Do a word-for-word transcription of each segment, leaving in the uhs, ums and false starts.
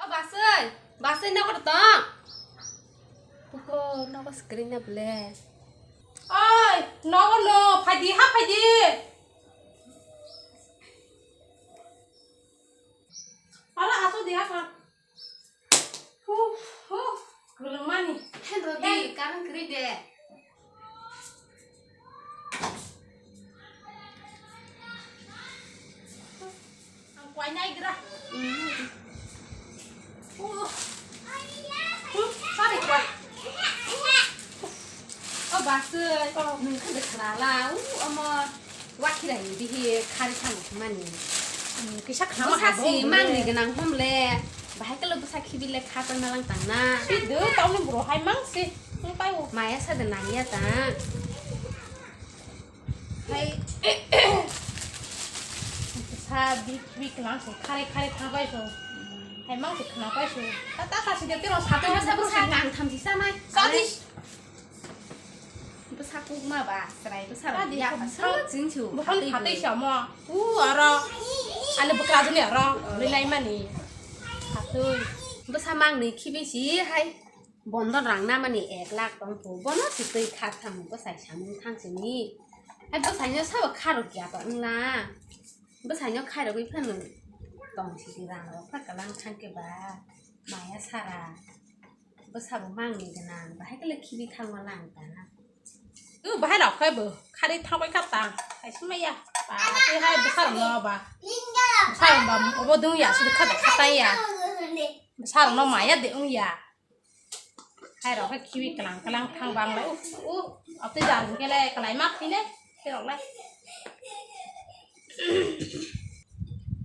Basai, basai nogo tong. Oho, nogo screen na ble. Oi, nogo no, phaidi, ha phaidi. Ala aso dia ka. Hu, hu. Gulung mani. Hen rodi, karang kri de. Ang kuai nai gra. Uh. Huh, sorry, kuai. O basai, oh, nung khan de khnala, u, omo, wakhira ni bihi khari thang mani. Hmm, kisa khama bwsa si mangni gwnang hom le, bahai kalo bwsa khibi le kha tang nalang tang na. Si do, tauni bro hai mang si, nung pai o. Maya sa de nang ya ta. Hai. Sa bik bik lang se khare khare thabai so. Hai mang se khna pai so. Ta ta ka si de tero sa ta sa bro sa kang tham si sa mai. Sa di. Bwsa kuk ma ba srai bwsa rok ya sa ching chu. Buhan phatei sa mo. U aro. Ani bwkra jani aro. Lilai mani. Phatei. Bwsa mang ni khibi si hai. Bondon rang namani ek lakh tong phu, bono si twi kha thang bwsai samung thang sini. Hai bwsaino sabo kha rok ya ba wngla. Bwsaino khai rogwi phano tong sidi rang rok kha kalang thang khe ba maya sara. Bwsabo mangni gwnang, bahai khe le khibi thangma lang ta. Tu bahai rok khai bo khari thangbai kha ta. Hai sima ya. Ba te hai bwsa rok no ba. Bwsa rok ba obo dung ya sidi kha da kha ta ya. Bwsa rok no maya de wng ya. Hai rok hai khibi kalang kalang thang bang lai. Uh, uh, apte jar hingke le kalai mak pine. Te rok lai.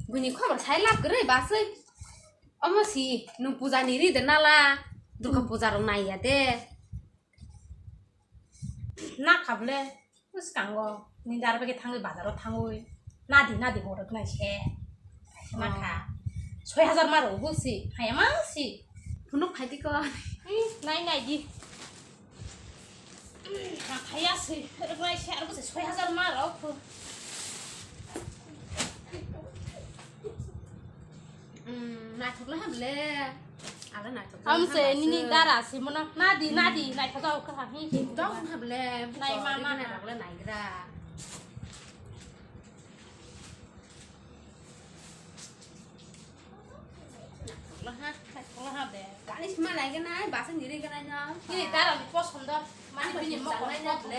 Buini khobor sai lab gre basai. Omo si nung puja ni ri de nala. Durga puja rok nai ya de. Na khable. Bwskango nini dara bai khe thangwi bazaro thangwi nadi nadi borok nai se. Kaisa ma kha. Soi hajar ma rw bo si, haya ma si. Phunuk phai di ko. Hmm, nai nai di. Hmm, ma phai ya si, rw nai se, aro bo se soi hajar ma rw phu. Hmm, naithok le hable. Ala naithok le. Amse nini dara si mono nadi nadi naithok jao kha hi. Dong hable. Nai mama. Naithok le naigra. Naithok le ha, naithok le ha de. Kani sima nai gana, basa niri gana no. Nini dara ni posondo. Mani bini mokol nai na ble.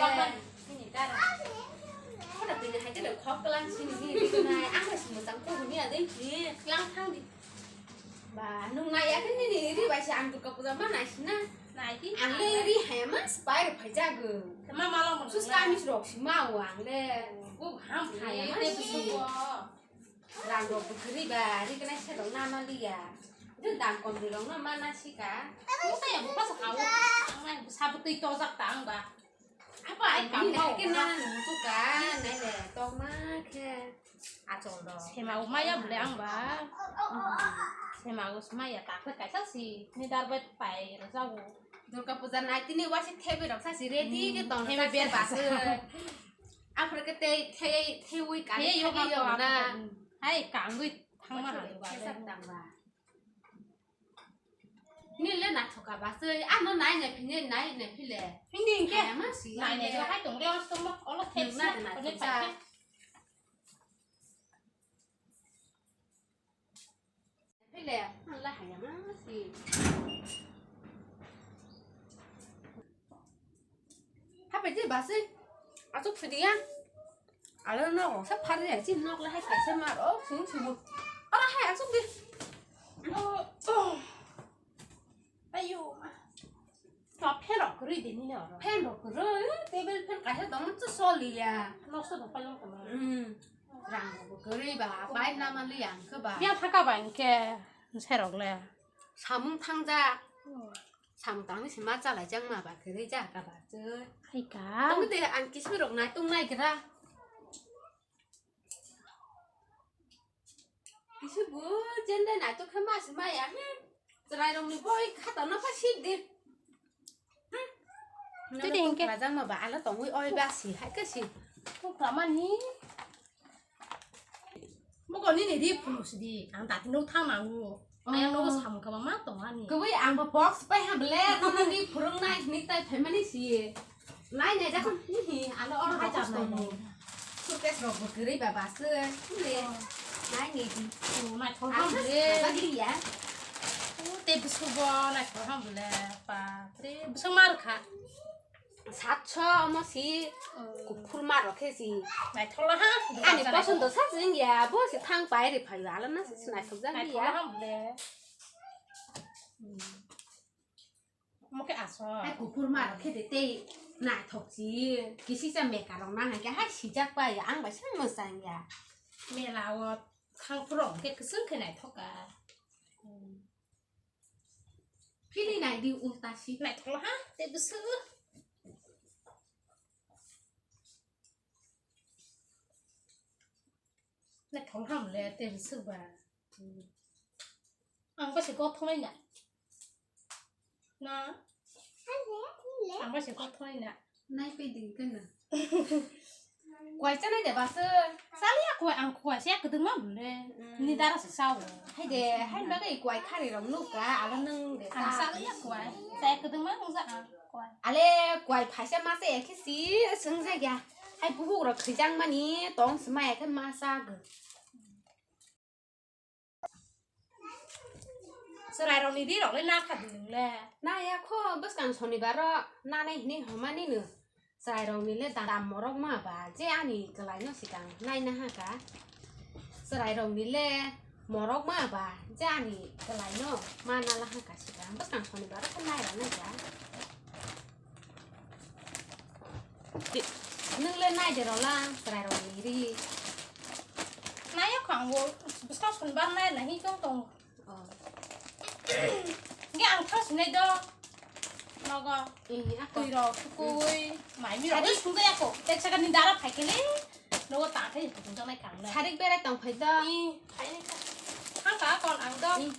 Bini dara. Khona tini hai tele khok klang sini sini tini nai. Ang bai sini jang ko huni adai ki. Klang thang di. Ba nung nai ya khe nini ri bai se ang Durga puja ma nai sina. Nai di. Ang le ri hai ma spai ro phai jago. Ma ma long. Sus kami rok si ma o ang le. Go ham phai ma si. Rang rok bo kwrwi ba, ri gwnai se rok na ma liya. Dam kom ri rok no ma na sika. Mo ta ya bo pa sa ka o. Ang nai bo sa bo twi to jak ta ang ba. Apa ai kam ni ba hai ke o na ma. Nung tu ka, nai le tok ma khe. Achol rok. Sema o ma ya bole ang ba. Sema o sma ya ta khe kaisa si. Ni dar bai pai ro ja o. Durga puja nai tini wa si thebe rok sa si ready ke ton thebe ber ba se. Aphuru khe tei thei, theiwi kari thei yo thangwi yo tongna. Hai kangwi thangma hai ba. Thesa tangba. Nile naithoka ba se, ano nai nai phine, nai nai phile. Hindi hingke. Hai ma si, nai nai hai tong le os tong olo thesa. Nai nai thesa. Phile, ang la haya ma si. Hape je basi. Asuk phidiya. Alo no sa phari ya si nok la hai kaisa mar o sung sung. Ora hai asuk di. Oh, oh. Ayo. To pherok rui de ni no. Pherok rui, table fan kaisa dong tu soliya. Nok so dong palong ko. Hmm. Rang bo kwrwi ba, pai na ma li ang khe ba. Ya thaka ba hingke, serok le. Samung thang ja. Hmm. Samung tang ni sima chalai jang ma ba kwrwi ja ka ba chwng. Hai ka. Tong de ang kismi rok nai tong nai gra. Kisi bu jende nai to khe ma sima ya. Hmm. Chwrairokni boi khatano kha sip di. Hmm. Tini hingke. Tukla jangma ba ala tongwi oi ba si hai khe si. Tukla mani. Mugo nini ri phunu sidi, ang dati nuk thang nangu. Ayang nogo samung kama ma tong ani. Kwbwi ang bo box pai ha bele, nono ni phwrwng nai hini tai phaimani si. Nai nai jakon hihi, ano oro hai chap nai nai. Suitcase rok bo kwrwi ba bus le. Nai ni di. O, naithok ham bele. Ang bagi ya. O, te bwswk bo naithok ham bele. Bapre, bwswk mar kha. Satso omo si kuphur mar rok khe si. Naithok la ha. Ani posondo sa jing ya, bo si thang pai ri phaio, ala na si naithok jak ya. Naithok la ham bele. Omo khe aswk. Hai kuphur mar khe de tei naithok si. Kisi cha meka rok nang hai khe hai sijak pai ang bai se mwchang ya. Mela o khang phuru khe kwchwng khe naithok ka. Phili nai di ulta si. Naithok ha tei bwswk. Naithok ham le tei bwswk ba. Ang bai se gothonai na. Na? Ang bai se gothonai na. Nai pe ding kana. Kwai chanai de bus. Chaliya kwai ang kwai se kwdwng ma bole. Ni dara se sao. Hai de, hai bagwi kwai khari rok nuk ka, alo nung de. Ang chaliya kwai. Sa kwdwng ma nung ja ang kwai. Ale kwai phaisa ma se ekhe si sung ja ya. Hai buhuk rok khijang mani tong sma ekhe ma sa gw. Chwrairokni rirok le nakha di nwng le? Naya kho, bwskang sonibar o nanai hinwi hwnmani no. Chwrairokni le dam morok ma ba, je ani kwlai no swkang naina ha ka. Chwrairokni le morok ma ba, je ani kwlai no ma nala ha ka swkang. Bwskang sonibar o khe nairok nai ka. Nwng le nai de rw lang, chwrairokni ri. Nai ya kho ang bo, bwskang sonibar nai na hi tong tong. Oh. Hingke ang thang sinai do. Nogo. Eh, ako. Twi rok, tukui, mai mi rok. Sari. Sungja ya kho. Tek saka ni dara phai kele. Nogo ta thai sungja nai kang na. Sarik berai tong phai do. Ih, phai nai ka. Thang ka kon ang do. Ih.